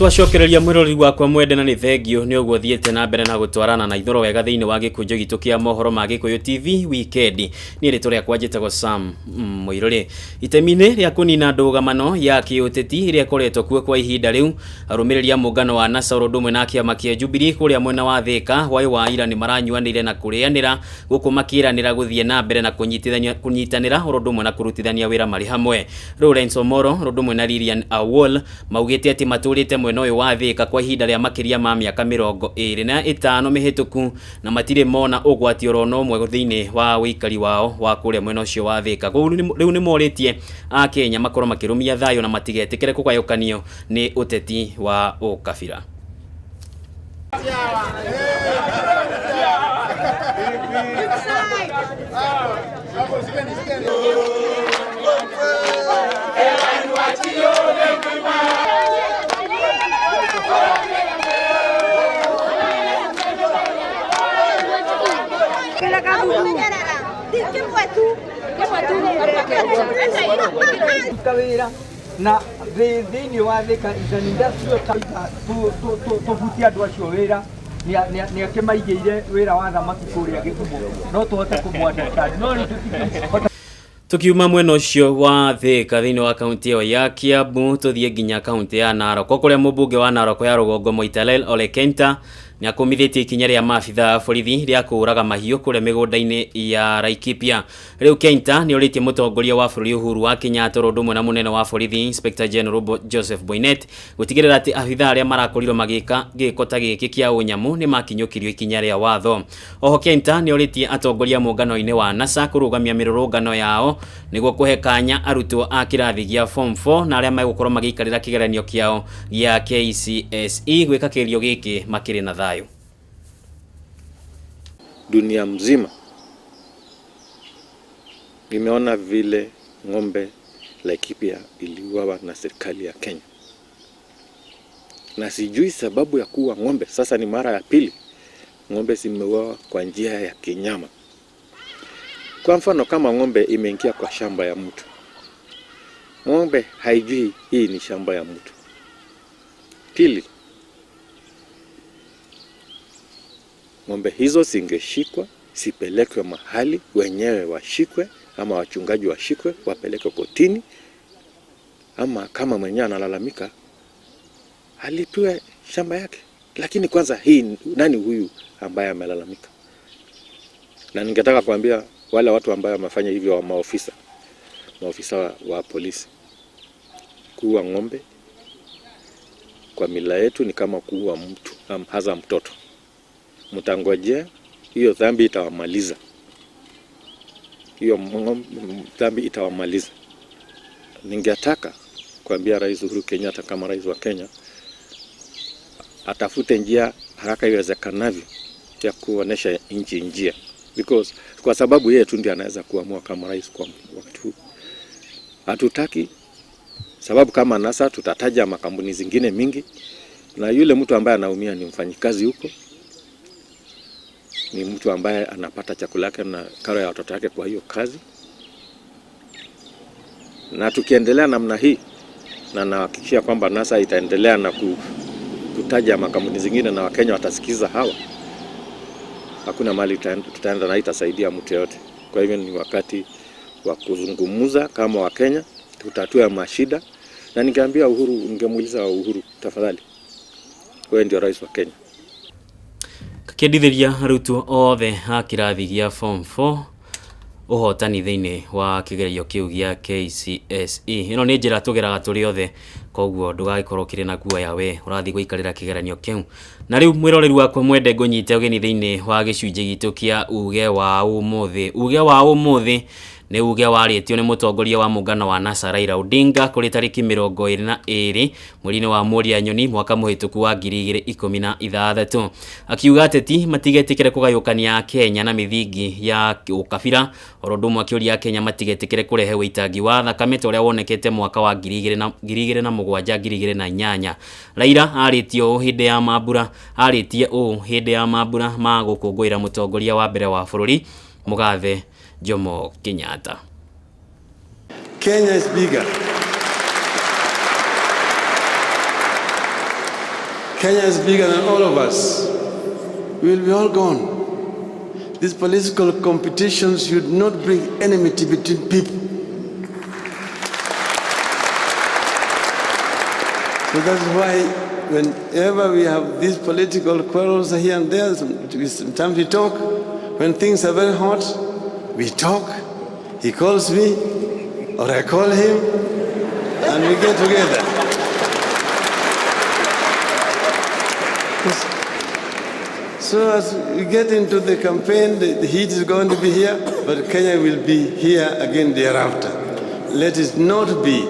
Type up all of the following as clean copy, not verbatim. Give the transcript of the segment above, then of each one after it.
Twacokereria mwĩroreri wakwa mwende na nĩ thengio nĩ ũguo thiĩte na mbere na gũtwarana na ithoro wega thĩinĩ wa gĩkũnjo gitũ kĩa mohoro ma Gĩkũyũ TV weekend. Niĩ rĩtwa rĩakwa njĩtagwo Sam Mũirũrĩ. Itemi-inĩ rĩa kũnina ndũgamano ya kĩũteti ĩrĩa ĩkoretwo kuo kwa ihinda rĩu, arũmĩrĩri a mũngano wa NASA oro ũndũ ũmwe na kĩama kĩa Jubilee kũrĩa mwena wa Thĩka hwaĩ wa ira nĩ maranyuanĩire na kũrĩanĩra gũkũ makĩranĩra gũthiĩ na mbere na kũnyitanĩra oro ũndũ ũmwe na kũrutithania wĩra marĩ hamwe. Lawrence Omoro oro ũndũ ũmwe na Lilian Awol maugĩte atĩ matũrĩte mwena ũyũ wa Thĩka kwa ihinda rĩa makĩria ma mĩaka 25 mĩhĩtũku na matirĩ mona ũgwati oro na ũmwe thĩinĩ wa ũikari wao wa kũrĩa mwena ũcio wa Thĩka. Kwoguo rĩu nĩ morĩtie Akenya makorwo makĩrũmia thayũ na matigetĩkĩre kũgayũkanio nĩ ũteti wa ũkabira. Ruta wĩra na thĩinĩ wa Thika is an industrial town tũbutie andũ acio wĩra nĩ akĩmaigĩire wĩra wa thamaki kũrĩa Gĩthumo no tũhote kũmũ understand no rĩu tũtingĩhota. Tukiuma mwena ũcio wa Thika thĩinĩ wa kaunti ĩyo ya Kiambu tũthiĩ nginya kaunti ya Narok kũrĩa mũmbunge wa Narok ya rũgongo Moitalel Ole Kenta nĩ akũmithĩtie ikinya rĩa maabitha a borithi rĩa kũũraga mahiũ kũrĩa mĩgũnda-inĩ ya Laikipia. Rĩu Kenta nĩ orĩtie mũtongoria wa bũrũri Uhuru wa Kenyatta oro ũndũ ũmwe na mũnene wa borithi Inspector General Joseph Boinnet gũtigĩrĩra atĩ abithaa arĩa marakorirwo magĩka gĩko ta gĩkĩ kĩa ũnyamũ nĩ makinyũkirio ikinya rĩa watho. Oho Kenta nĩ orĩtie atongoria mũngano-inĩ wa NASA kũrũgamia mĩrũrũngano yao nĩguo kũhe kanya arutwo a kĩrathi gĩa form 4 na arĩa megũkorwo magĩikarĩra kĩgeranio kĩao gĩa KCSE gwĩka kĩgerio gĩkĩ makĩrĩ na thayũ. Dunia mzima imeona vile ng'ombe Laikipia iliuawa na serikali ya Kenya, na sijui sababu ya kuua ng'ombe. Sasa ni mara ya pili ng'ombe zimeuawa kwa njia ya kinyama. Kwa mfano, kama ng'ombe imeingia kwa shamba ya mtu, ng'ombe haijui hii ni shamba ya mtu. Pili, ng'ombe hizo zingeshikwa sipelekwe mahali wenyewe washikwe, ama wachungaji washikwe wapelekwe kotini, ama kama mwenyewe analalamika alipiwe shamba yake. Lakini kwanza hii nani huyu ambaye amelalamika? Na ningetaka kuambia wale watu ambao wamefanya hivyo wa maofisa wa polisi, kuua ng'ombe kwa mila yetu ni kama kuua mtu, hasa mtoto. Mtangojea hiyo dhambi itawamaliza. Hiyo dhambi itawamaliza. Ningetaka kuambia Rais Uhuru Kenyatta kama rais wa Kenya atafute njia haraka iwezekanavyo ya kuonesha nchi njia, because kwa sababu yeye tu ndiye anaweza kuamua kama rais kwa wakati huu. Hatutaki sababu kama NASA tutataja makampuni zingine mingi, na yule mtu ambaye anaumia ni mfanyikazi huko, ni mtu ambaye anapata chakula yake na karo ya watoto wake kwa hiyo kazi. Na tukiendelea namna hii, na nahakikishia kwamba NASA itaendelea na kutaja makampuni zingine na Wakenya watasikiza hawa, hakuna mahali tutaenda na itasaidia mtu yote. Kwa hivyo ni wakati wa kuzungumza kama Wakenya, tutatue mashida. Na ningeambia Uhuru, ningemuuliza Uhuru, tafadhali, wewe ndio rais wa Kenya. Kakĩendithĩria arutwo othe a kĩrathi gĩa form 4 ũhotani thĩinĩ wa kĩgerio kĩu gĩa KCSE. Ĩno nĩ njĩra tũgeraga tũrĩ othe, koguo ndũgagĩkorwo ũkĩrĩ na guoya we ũrathiĩ gũikarĩra kĩgeranio kĩu. Na rĩu mwĩroreri wakwa mwende ngũnyite ũgeni thĩinĩ wa gĩcunjĩ gitũ kĩa uge wa ũmũthĩ. Uge wa ũmũthĩ nĩ uge warĩtio nĩ mũtongoria wa mũngano wa NASA Raila Odinga kũrĩ tarĩki 22 mweri-inĩ wa Mũrĩa Nyoni mwaka mũhĩtũku wa 2016, akiuga ateti matigetĩkĩre kũgayũkania Kenya na mĩthingi ya ũkabira, oro ũndũ ũmwe akĩũria Kenya matigetĩkĩre kũrehe ũitangi wa thakame ta ũrĩa wonekete mwaka wa 2007 2008. Raila arĩtie ũũ hĩndĩ ya mambura arĩtie ũũ hĩndĩ ya mambura ma gũkũngũĩra mũtongoria wa mbere wa bũrũri Mũgathe Jomo Kenyatta. Kenya is bigger. Kenya is bigger than all of us. We will be all gone. These political competitions should not bring enmity between people. So that's why whenever we have these political quarrels here and there, sometimes we talk. When things are very hot, we talk. He calls me, or I call him, and we get together. So as we get into the campaign, the heat is going to be here, but Kenya will be here again thereafter. Let it not be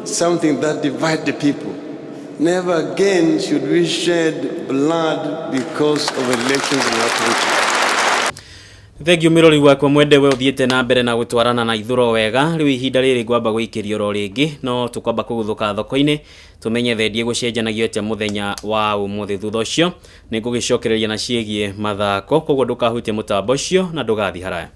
something that divides the people. Never again should we shed blood because of elections in our country. Thengio mirori wakwa mwende we uthiite na mbere na gutwarana na ithuro wega. Riu ihinda riri ngwamba guikirio ro ringi, no tukwamba kuguthuka thoko-ini tumenye thendie gucenjanagio atia muthenya wa umuthi. Thutha ucio ni ngugicokereria na ciĩgiĩ mathako, koguo ndukahutie mutambo ucio na ndugathi haraya.